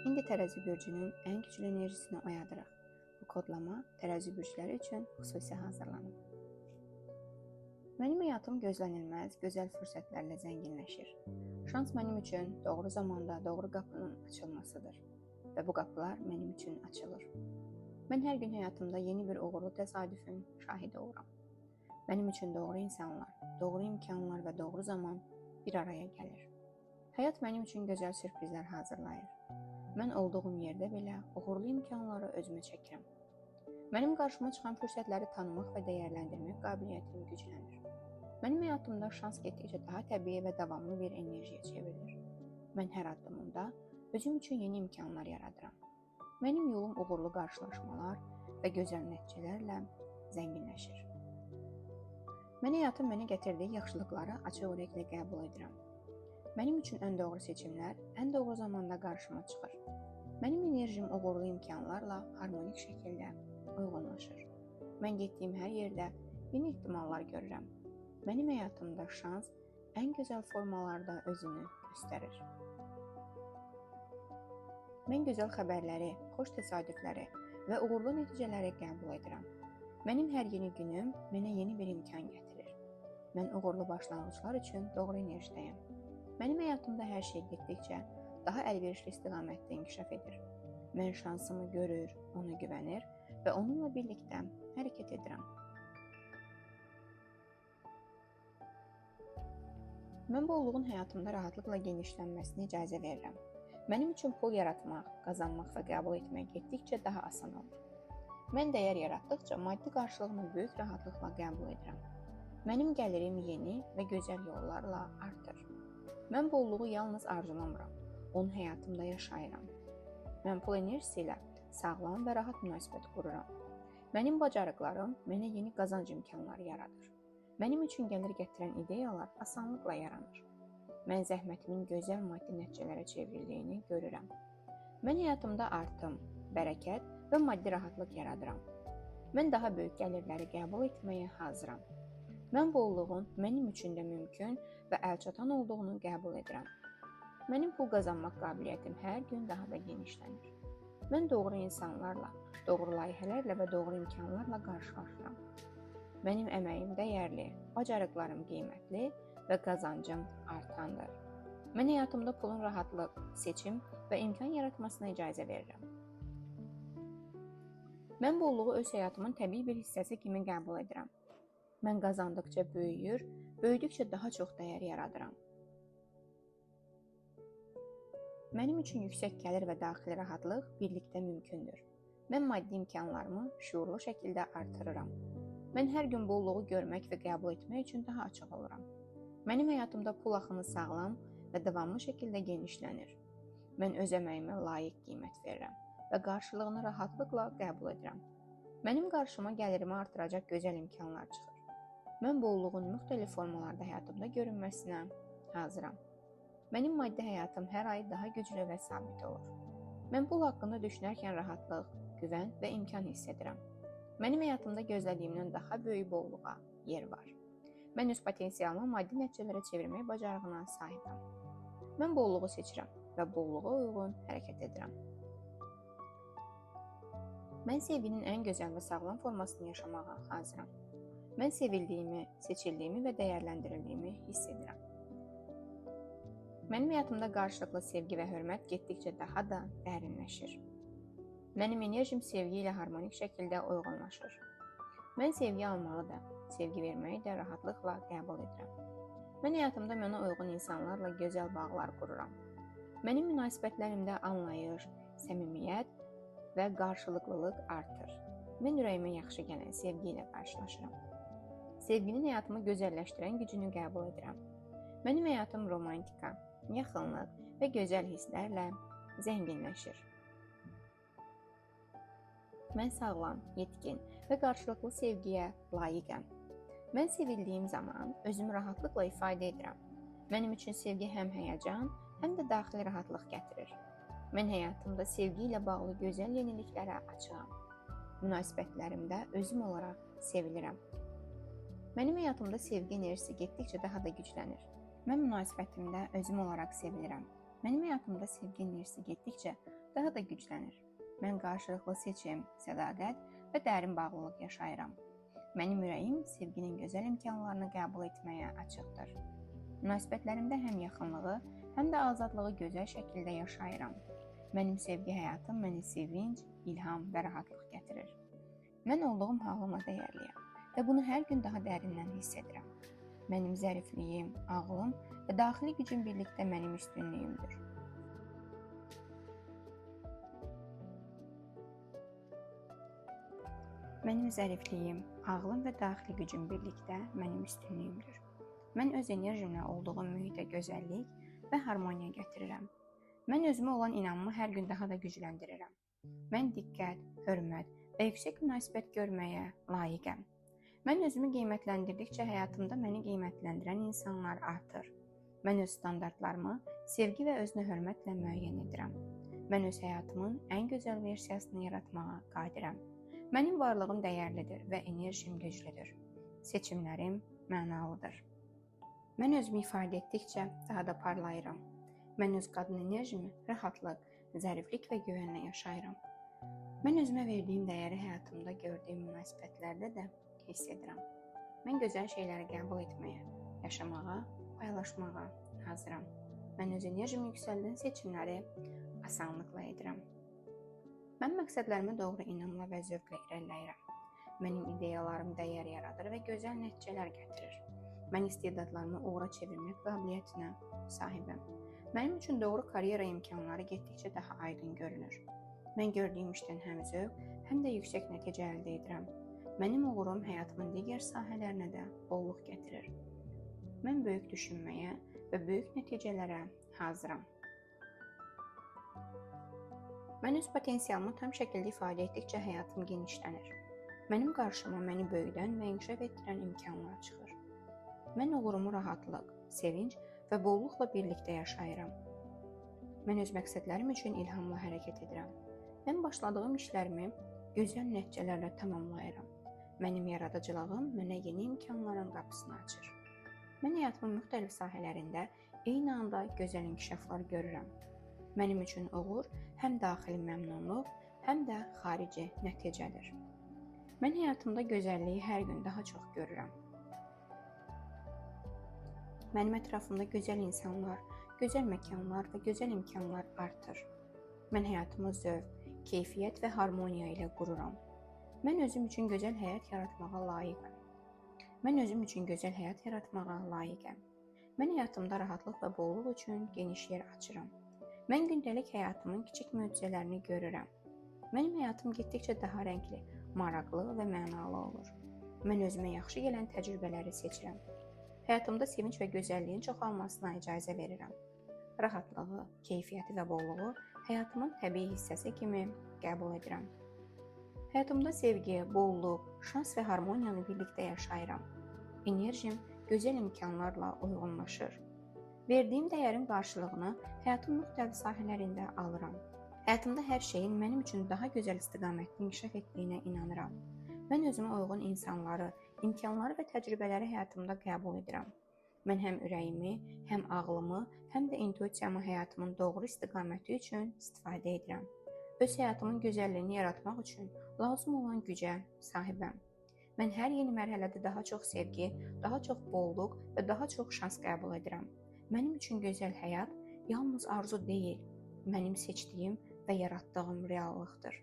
İndi tərəzi bürcünün ən güclü enerjisini oyadırıq. Bu kodlama tərəzi bürcləri üçün xüsusi hazırlanıb. Mənim həyatım gözlənilməz, gözəl fürsətlərlə zənginləşir. Şans mənim üçün doğru zamanda doğru qapının açılmasıdır və bu qapılar mənim üçün açılır. Mən hər gün həyatımda yeni bir uğurlu təsadüfün şahidi oluram. Mənim üçün doğru insanlar, doğru imkanlar və doğru zaman bir araya gəlir. Həyat mənim üçün gözəl sürprizlər hazırlayır. Mən olduğum yerdə belə uğurlu imkanları özümə çəkirəm. Mənim qarşıma çıxan fürsətləri tanımaq və dəyərləndirmək qabiliyyətim güclənir. Mənim həyatımda şans getdikcə daha təbii və davamlı bir enerjiyə çevrilir. Mən hər addımımda özüm üçün yeni imkanlar yaradıram. Mənim yolum uğurlu qarşılaşmalar və gözəl nəticələrlə zənginləşir. Mən həyatın mənə gətirdiyi yaxşılıqları açıq ürəklə qəbul edirəm. Mənim üçün ən doğru seçimlər ən doğru zamanda qarşıma çıxır. Mənim enerjim uğurlu imkanlarla harmonik şəkildə uyğunlaşır. Mən getdiyim hər yerdə yeni ehtimallar görürəm. Mənim həyatımda şans ən gözəl formalarda özünü göstərir. Mən gözəl xəbərləri, xoş təsadüfləri və uğurlu nəticələri qəbul edirəm. Mənim hər yeni günüm mənə yeni bir imkan gətirir. Mən uğurlu başlanğıclar üçün doğru enerjidəyəm. Mənim həyatımda hər şey getdikcə daha əlverişli istiqamətdə inkişaf edir. Mən şansımı görür, ona güvənir və onunla birlikdə hərəkət edirəm. Mən bolluğun həyatımda rahatlıqla genişlənməsinə icazə verirəm. Mənim üçün pul yaratmaq, qazanmaq və qəbul etmək getdikcə daha asan olur. Mən dəyər yaratdıqca maddi qarşılığını böyük rahatlıqla qəbul edirəm. Mənim gəlirim yeni və gözəl yollarla artır. Mən bolluğu yalnız arzulamıram, onu həyatımda yaşayıram. Mən pul enerjisi ilə sağlam və rahat münasibət qururam. Mənim bacarıqlarım mənə yeni qazanc imkanları yaradır. Mənim üçün gəlir gətirən ideyalar asanlıqla yaranır. Mən zəhmətimin gözəl maddi nəticələrə çevrildiyini görürəm. Mən həyatımda artım, bərəkət və maddi rahatlıq yaradıram. Mən daha böyük gəlirləri qəbul etməyə hazıram. Mən bolluğun mənim üçün də mümkün və əlçatan olduğunu qəbul edirəm. Mənim pul qazanmaq qabiliyyətim hər gün daha da genişlənir. Mən doğru insanlarla, doğru layihələrlə və doğru imkanlarla qarşılaşıram. Mənim əməyim dəyərli, bacarıqlarım qiymətli və qazancım artandır. Mən həyatımda pulun rahatlıq, seçim və imkan yaratmasına icazə verirəm. Mən bolluğu öz həyatımın təbii bir hissəsi kimi qəbul edirəm. Mən qazandıqca böyüyür, böyüdükcə daha çox dəyər yaradıram. Mənim üçün yüksək gəlir və daxili rahatlıq birlikdə mümkündür. Mən maddi imkanlarımı şüurlu şəkildə artırıram. Mən hər gün bolluğu görmək və qəbul etmək üçün daha açıq oluram. Mənim həyatımda pul axını sağlam və davamlı şəkildə genişlənir. Mən öz əməyimə layiq qiymət verirəm və qarşılığını rahatlıqla qəbul edirəm. Mənim qarşıma gəlirimi artıracaq gözəl imkanlar çıxır. Mən bolluğun müxtəlif formalarda həyatımda görünməsinə hazıram. Mənim maddi həyatım hər ay daha güclü və sabit olur. Mən pul haqqında düşünərkən rahatlıq, güvən və imkan hiss edirəm. Mənim həyatımda gözlədiyimdən daha böyük bolluğa yer var. Mən öz potensialımı maddi nəticələrə çevirmək bacarığına sahibəm. Mən bolluğu seçirəm və bolluğa uyğun hərəkət edirəm. Mən sevginin ən gözəl və sağlam formasını yaşamağa hazıram. Mən sevildiyimi, seçildiyimi və dəyərləndirildiyimi hiss edirəm. Mənim həyatımda qarşılıqlı sevgi və hörmət getdikcə daha da dərinləşir. Mənim enerjim sevgi ilə harmonik şəkildə uyğunlaşır. Mən sevgi almağı da, sevgi verməyi də rahatlıqla qəbul edirəm. Mən həyatımda mənə uyğun insanlarla gözəl bağlar qururam. Mənim münasibətlərimdə anlayış, səmimiyyət və qarşılıqlılıq artır. Mən ürəyimə yaxşı gələn sevgi ilə qarşılaşıram. Sevginin həyatımı gözəlləşdirən gücünü qəbul edirəm. Mənim həyatım romantika, yaxınlıq və gözəl hisslərlə zənginləşir. Mən sağlam, yetkin və qarşılıqlı sevgiyə layiqəm. Mən sevildiyim zaman özümü rahatlıqla ifadə edirəm. Mənim üçün sevgi həm həyəcan, həm də daxili rahatlıq gətirir. Mən həyatımda sevgi ilə bağlı gözəl yeniliklərə açığam. Münasibətlərimdə özüm olaraq sevilirəm. Mənim həyatımda sevgi enerjisi getdikcə daha da güclənir. Mən münasibətimdə özüm olaraq sevilirəm. Mənim həyatımda sevgi enerjisi getdikcə daha da güclənir. Mən qarşılıqlı seçim, sədaqət və dərin bağlılıq yaşayıram. Mənim ürəyim sevginin gözəl imkanlarını qəbul etməyə açıqdır. Münasibətlərimdə həm yaxınlığı, həm də azadlığı gözəl şəkildə yaşayıram. Mənim sevgi həyatım mənə sevinc, ilham və rahatlıq gətirir. Mən olduğum halımla dəyərliyəm və bunu hər gün daha dərindən hiss edirəm. Mənim zərifliyim, ağlım və daxili gücüm birlikdə mənim üstünlüyümdür. Mənim zərifliyim, ağlım və daxili gücüm birlikdə mənim üstünlüyümdür. Mən öz enerjimlə olduğum mühitə gözəllik və harmoniya gətirirəm. Mən özümə olan inamımı hər gün daha da gücləndirirəm. Mən diqqət, hörmət və yüksək münasibət görməyə layiqəm. Mən özümü qiymətləndirdikcə həyatımda məni qiymətləndirən insanlar artır. Mən öz standartlarımı sevgi və özünə hörmətlə müəyyən edirəm. Mən öz həyatımın ən gözəl versiyasını yaratmağa qadirəm. Mənim varlığım dəyərlidir və enerjim güclüdür. Seçimlərim mənalıdır. Mən özümü ifadə etdikcə daha da parlayıram. Mən öz qadın enerjimi rahatlıq, zəriflik və güvənlə yaşayıram. Mən özümə verdiyim dəyəri həyatımda gördüyüm münasibətlərdə də hiss edirəm. Mən gözəl şeyləri qəbul etməyə, yaşamağa, paylaşmağa hazıram. Mən öz enerjimi yüksəldən seçimləri asanlıqla edirəm. Mən məqsədlərimə doğru inamla və zövqlə irəliləyirəm. Mənim ideyalarım dəyər yaradır və gözəl nəticələr gətirir. Mən istedadlarımı uğura çevirmək qabiliyyətinə sahibəm. Mənim üçün doğru karyera imkanları getdikcə daha aydın görünür. Mən gördüyüm işdən həm zövq, həm də yüksək nəticə əldə edirəm. Mənim uğurum həyatımın digər sahələrinə də bolluq gətirir. Mən böyük düşünməyə və böyük nəticələrə hazıram. Mən öz potensialımı tam şəkildə ifadə etdikcə həyatım genişlənir. Mənim qarşıma məni böyüdən və inkişaf etdirən imkanlar çıxır. Mən uğurumu rahatlıq, sevinc və bolluqla birlikdə yaşayıram. Mən öz məqsədlərim üçün ilhamla hərəkət edirəm. Mən başladığım işlərimi gözəl nəticələrlə tamamlayıram. Mənim yaradıcılığım mənə yeni imkanların qapısını açır. Mən həyatımın müxtəlif sahələrində eyni anda gözəl inkişaflar görürəm. Mənim üçün uğur həm daxili məmnunluq, həm də xarici nəticədir. Mən həyatımda gözəlliyi hər gün daha çox görürəm. Mənim ətrafımda gözəl insanlar, gözəl məkanlar və gözəl imkanlar artır. Mən həyatımı zövq, keyfiyyət və harmoniya ilə qururam. Mən özüm üçün gözəl həyat yaratmağa layiqəm. Mən özüm üçün gözəl həyat yaratmağa layiqəm. Mən həyatımda rahatlıq və bolluq üçün geniş yer açıram. Mən gündəlik həyatımın kiçik möcüzələrini görürəm. Mənim həyatım getdikcə daha rəngli, maraqlı və mənalı olur. Mən özümə yaxşı gələn təcrübələri seçirəm. Həyatımda sevinc və gözəlliyin çoxalmasına icazə verirəm. Rahatlığı, keyfiyyəti və bolluğu həyatımın təbii hissəsi kimi qəbul edirəm. Həyatımda sevgi, bolluq, şans və harmoniyanı birlikdə yaşayıram. Enerjim gözəl imkanlarla uyğunlaşır. Verdiyim dəyərin qarşılığını həyatın müxtəlif sahələrində alıram. Həyatımda hər şeyin mənim üçün daha gözəl istiqamətdə inkişaf etdiyinə inanıram. Mən özümə uyğun insanları, imkanları və təcrübələri həyatımda qəbul edirəm. Mən həm ürəyimi, həm ağlımı, həm də intuisiyamı həyatımın doğru istiqaməti üçün istifadə edirəm. Öz həyatımın gözəlliyini yaratmaq üçün lazım olan gücə sahibəm. Mən hər yeni mərhələdə daha çox sevgi, daha çox bolluq və daha çox şans qəbul edirəm. Mənim üçün gözəl həyat yalnız arzu deyil, mənim seçdiyim və yaratdığım reallıqdır.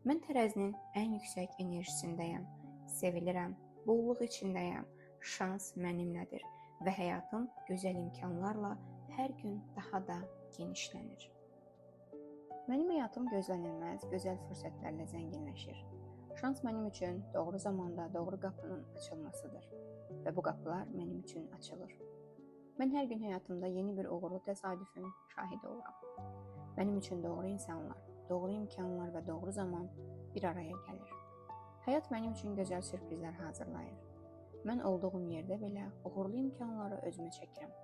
Mən tərəzinin ən yüksək enerjisindəyəm, sevilirəm, bolluq içindəyəm, şans mənimlədir və həyatım gözəl imkanlarla hər gün daha da genişlənir. Mənim həyatım gözlənilməz, gözəl fürsətlərlə zənginləşir. Şans mənim üçün doğru zamanda doğru qapının açılmasıdır və bu qapılar mənim üçün açılır. Mən hər gün həyatımda yeni bir uğurlu təsadüfün şahidi oluram. Mənim üçün doğru insanlar, doğru imkanlar və doğru zaman bir araya gəlir. Həyat mənim üçün gözəl sürprizlər hazırlayır. Mən olduğum yerdə belə uğurlu imkanları özümə çəkirəm.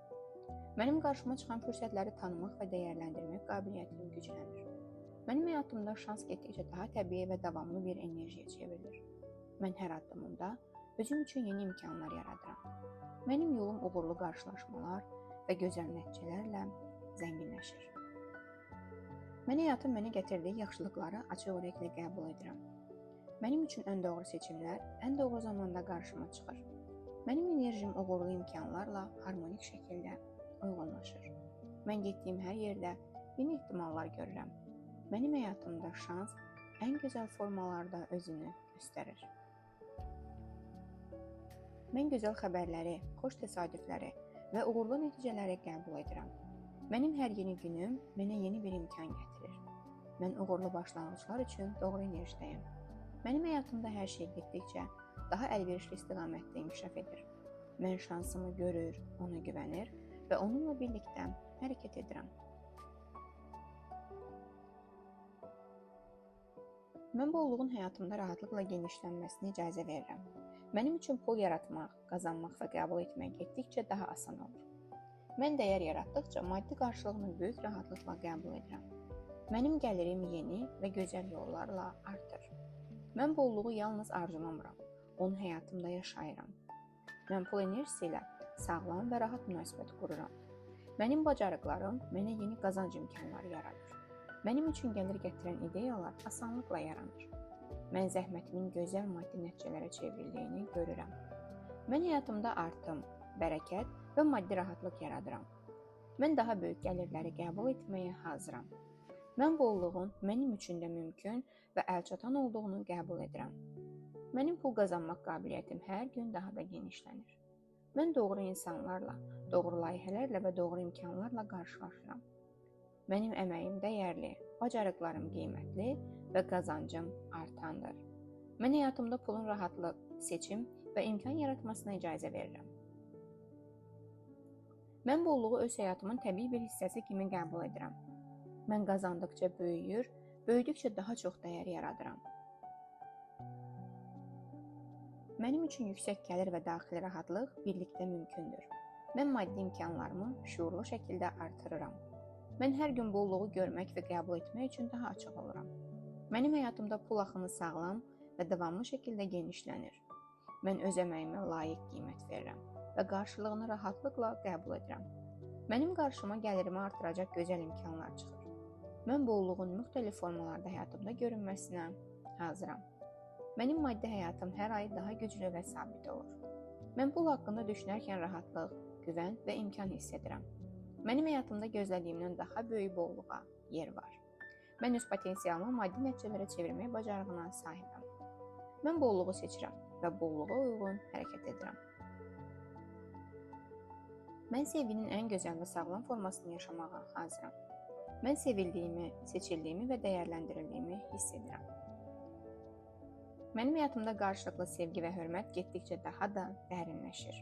Mənim qarşıma çıxan fürsətləri tanımaq və dəyərləndirmək qabiliyyətim güclənir. Mənim həyatımda şans getdikcə daha təbii və davamlı bir enerjiyə çevrilir. Mən hər addımımda özüm üçün yeni imkanlar yaradıram. Mənim yolum uğurlu qarşılaşmalar və gözəl nəticələrlə zənginləşir. Mən həyatın mənə gətirdiyi yaxşılıqları açıq ürəklə qəbul edirəm. Mənim üçün ən doğru seçimlər ən doğru zamanda qarşıma çıxır. Mənim enerjim uğurlu imkanlarla harmonik şəkildə uyğunlaşır. Mən getdiyim hər yerdə yeni ehtimallar görürəm. Mənim həyatımda şans ən gözəl formalarda özünü göstərir. Mən gözəl xəbərləri, xoş təsadüfləri və uğurlu nəticələri qəbul edirəm. Mənim hər yeni günüm mənə yeni bir imkan gətirir. Mən uğurlu başlanğıclar üçün doğru enerjidəyəm. Mənim həyatımda hər şey getdikcə daha əlverişli istiqamətdə inkişaf edir. Mən şansımı görür, ona güvənir və onunla birlikdə hərəkət edirəm. Mən bolluğun həyatımda rahatlıqla genişlənməsinə icazə verirəm. Mənim üçün pul yaratmaq, qazanmaq və qəbul etmək getdikcə daha asan olur. Mən dəyər yaratdıqca maddi qarşılığını böyük rahatlıqla qəbul edirəm. Mənim gəlirim yeni və gözəl yollarla artır. Mən bolluğu yalnız arzulamıram, onu həyatımda yaşayıram. Mən pul enerjisi ilə sağlam və rahat münasibət qururam. Mənim bacarıqlarım mənə yeni qazanc imkanları yaradır. Mənim üçün gəlir gətirən ideyalar asanlıqla yaranır. Mən zəhmətimin gözəl maddi nəticələrə çevrildiyini görürəm. Mən həyatımda artım, bərəkət və maddi rahatlıq yaradıram. Mən daha böyük gəlirləri qəbul etməyə hazıram. Mən bolluğun mənim üçün də mümkün və əlçatan olduğunu qəbul edirəm. Mənim pul qazanmaq qabiliyyətim hər gün daha da genişlənir. Mən doğru insanlarla, doğru layihələrlə və doğru imkanlarla qarşılaşıram. Mənim əməyim dəyərli, bacarıqlarım qiymətli və qazancım artandır. Mən həyatımda pulun rahatlıq, seçim və imkan yaratmasına icazə verirəm. Mən bolluğu öz həyatımın təbii bir hissəsi kimi qəbul edirəm. Mən qazandıqca böyüyür, böyüdükcə daha çox dəyər yaradıram. Mənim üçün yüksək gəlir və daxili rahatlıq birlikdə mümkündür. Mən maddi imkanlarımı şüurlu şəkildə artırıram. Mən hər gün bolluğu görmək və qəbul etmək üçün daha açıq oluram. Mənim həyatımda pul axını sağlam və davamlı şəkildə genişlənir. Mən öz əməyimə layiq qiymət verirəm və qarşılığını rahatlıqla qəbul edirəm. Mənim qarşıma gəlirimi artıracaq gözəl imkanlar çıxır. Mən bolluğun müxtəlif formalarda həyatımda görünməsinə hazıram. Mənim maddi həyatım hər ay daha güclü və sabit olur. Mən pul haqqında düşünərkən rahatlıq, güvən və imkan hiss edirəm. Mənim həyatımda gözlədiyimdən daha böyük bolluğa yer var. Mən öz potensialımı maddi nəticələrə çevirmək bacarığına sahibəm. Mən bolluğu seçirəm və bolluğa uyğun hərəkət edirəm. Mən sevginin ən gözəl və sağlam formasını yaşamağa hazıram. Mən sevildiyimi, seçildiyimi və dəyərləndirildiyimi hiss edirəm. Mənim həyatımda qarşılıqlı sevgi və hörmət getdikcə daha da dərinləşir.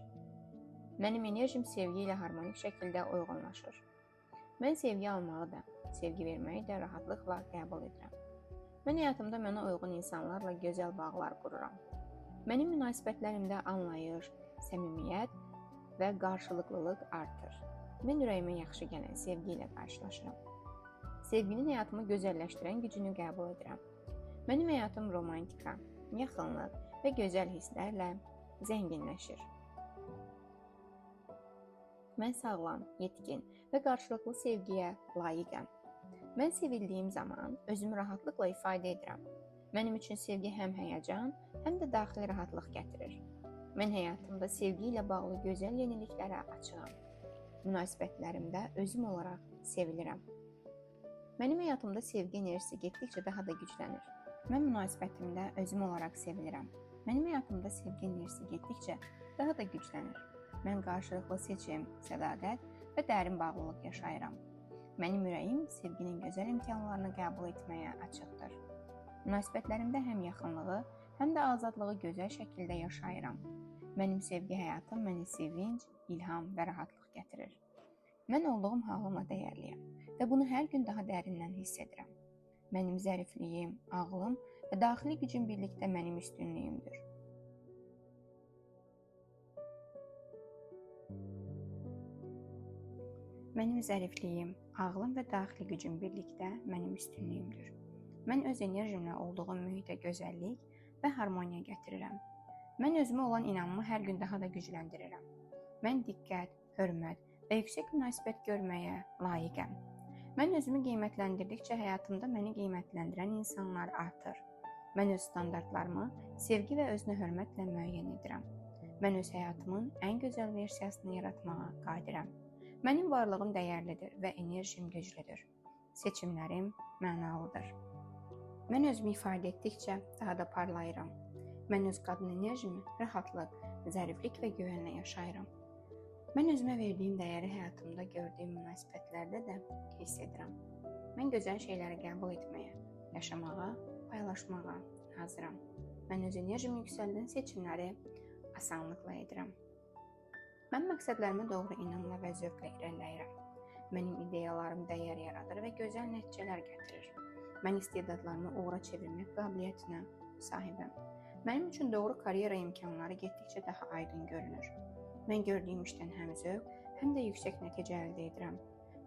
Mənim enerjim sevgi ilə harmonik şəkildə uyğunlaşır. Mən sevgi almağı da, sevgi verməyi də rahatlıqla qəbul edirəm. Mən həyatımda mənə uyğun insanlarla gözəl bağlar qururam. Mənim münasibətlərimdə anlayış, səmimiyyət və qarşılıqlılıq artır. Mən ürəyimə yaxşı gələn sevgi ilə qarşılaşıram. Sevginin həyatımı gözəlləşdirən gücünü qəbul edirəm. Mənim həyatım romantika, yaxınlıq və gözəl hisslərlə zənginləşir. Mən sağlam, yetkin və qarşılıqlı sevgiyə layiqəm. Mən sevildiyim zaman özümü rahatlıqla ifadə edirəm. Mənim üçün sevgi həm həyəcan, həm də daxili rahatlıq gətirir. Mən həyatımda sevgi ilə bağlı gözəl yeniliklərə açığam. Münasibətlərimdə özüm olaraq sevilirəm. Mənim həyatımda sevgi enerjisi getdikcə daha da güclənir. Mən münasibətimdə özüm olaraq sevilirəm. Mənim həyatımda sevgi enerjisi getdikcə daha da güclənir. Mən qarşılıqlı seçim, sədaqət və dərin bağlılıq yaşayıram. Mənim ürəyim sevginin gözəl imkanlarını qəbul etməyə açıqdır. Münasibətlərimdə həm yaxınlığı, həm də azadlığı gözəl şəkildə yaşayıram. Mənim sevgi həyatım mənə sevinc, ilham və rahatlıq gətirir. Mən olduğum halımla dəyərliyəm və bunu hər gün daha dərindən hiss edirəm. Mənim zərifliyim, ağlım və daxili gücüm birlikdə mənim üstünlüyümdür. Mənim zərifliyim, ağlım və daxili gücüm birlikdə mənim üstünlüyümdür. Mən öz enerjimlə olduğum mühitə gözəllik və harmoniya gətirirəm. Mən özümə olan inamımı hər gün daha da gücləndirirəm. Mən diqqət, hörmət və yüksək münasibət görməyə layiqəm. Mən özümü qiymətləndirdikcə həyatımda məni qiymətləndirən insanlar artır. Mən öz standartlarımı sevgi və özünə hörmətlə müəyyən edirəm. Mən öz həyatımın ən gözəl versiyasını yaratmağa qadirəm. Mənim varlığım dəyərlidir və enerjim güclüdür. Seçimlərim mənalıdır. Mən özümü ifadə etdikcə daha da parlayıram. Mən öz qadın enerjimi rahatlıq, zəriflik və güvənlə yaşayıram. Mən özümə verdiyim dəyəri həyatımda gördüyüm münasibətlərdə də hiss edirəm. Mən gözəl şeyləri qəbul etməyə, yaşamağa, paylaşmağa hazıram. Mən öz enerjimi yüksəldən seçimləri asanlıqla edirəm. Mən məqsədlərimə doğru inamla və zövqlə irəliləyirəm. Mənim ideyalarım dəyər yaradır və gözəl nəticələr gətirir. Mən istedadlarımı uğura çevirmək qabiliyyətinə sahibəm. Mənim üçün doğru karyera imkanları getdikcə daha aydın görünür. Mən gördüyüm işdən həm zövq, həm də yüksək nəticə əldə edirəm.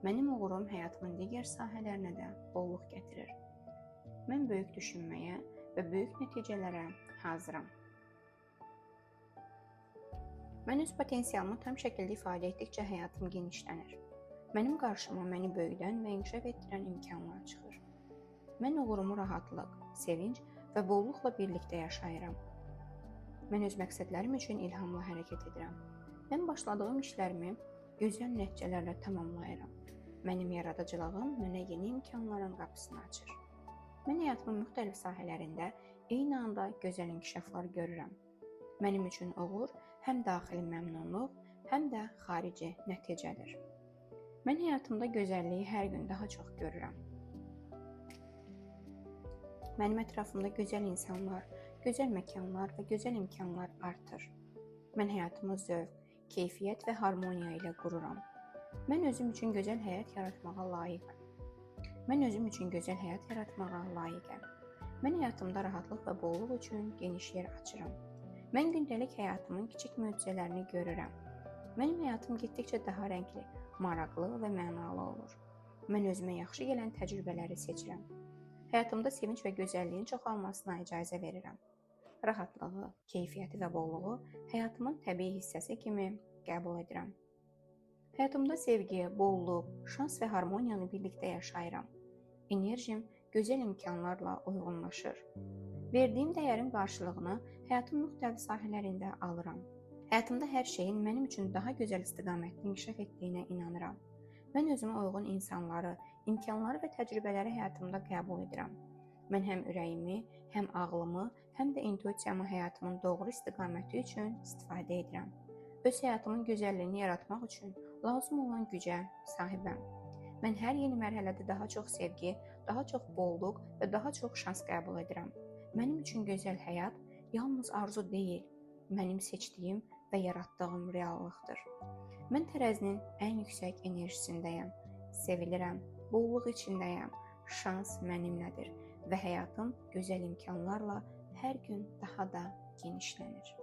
Mənim uğurum həyatımın digər sahələrinə də bolluq gətirir. Mən böyük düşünməyə və böyük nəticələrə hazıram. Mən öz potensialımı tam şəkildə ifadə etdikcə həyatım genişlənir. Mənim qarşıma məni böyüdən və inkişaf etdirən imkanlar çıxır. Mən uğurumu rahatlıq, sevinc və bolluqla birlikdə yaşayıram. Mən öz məqsədlərim üçün ilhamla hərəkət edirəm. Mən başladığım işlərimi gözəl nəticələrlə tamamlayıram. Mənim yaradıcılığım mənə yeni imkanların qapısını açır. Mən həyatımın müxtəlif sahələrində eyni anda gözəl inkişaflar görürəm. Mənim üçün uğur həm daxili məmnunluq, həm də xarici nəticədir. Mən həyatımda gözəlliyi hər gün daha çox görürəm. Mənim ətrafımda gözəl insanlar, gözəl məkanlar və gözəl imkanlar artır. Mən həyatımı zövq, keyfiyyət və harmoniya ilə qururam. Mən özüm üçün gözəl həyat yaratmağa layiqəm. Mən özüm üçün gözəl həyat yaratmağa layiqəm. Mən həyatımda rahatlıq və bolluq üçün geniş yer açıram. Mən gündəlik həyatımın kiçik möcüzələrini görürəm. Mənim həyatım getdikcə daha rəngli, maraqlı və mənalı olur. Mən özümə yaxşı gələn təcrübələri seçirəm. Həyatımda sevinc və gözəlliyin çoxalmasına icazə verirəm. Rahatlığı, keyfiyyəti və bolluğu həyatımın təbii hissəsi kimi qəbul edirəm. Həyatımda sevgi, bolluq, şans və harmoniyanı birlikdə yaşayıram. Enerjim gözəl imkanlarla uyğunlaşır. Verdiyim dəyərin qarşılığını həyatın müxtəlif sahələrində alıram. Həyatımda hər şeyin mənim üçün daha gözəl istiqamətdə inkişaf etdiyinə inanıram. Mən özümə uyğun insanları, imkanları və təcrübələri həyatımda qəbul edirəm. Mən həm ürəyimi, həm ağlımı, həm də intuisiyamı həyatımın doğru istiqaməti üçün istifadə edirəm. Öz həyatımın gözəlliyini yaratmaq üçün lazım olan gücə sahibəm. Mən hər yeni mərhələdə daha çox sevgi, daha çox bolluq və daha çox şans qəbul edirəm. Mənim üçün gözəl həyat yalnız arzu deyil, mənim seçdiyim və yaratdığım reallıqdır. Mən tərəzinin ən yüksək enerjisindəyəm, sevilirəm, bolluq içindəyəm, şans mənimlədir və həyatım gözəl imkanlarla hər gün daha da genişlənir.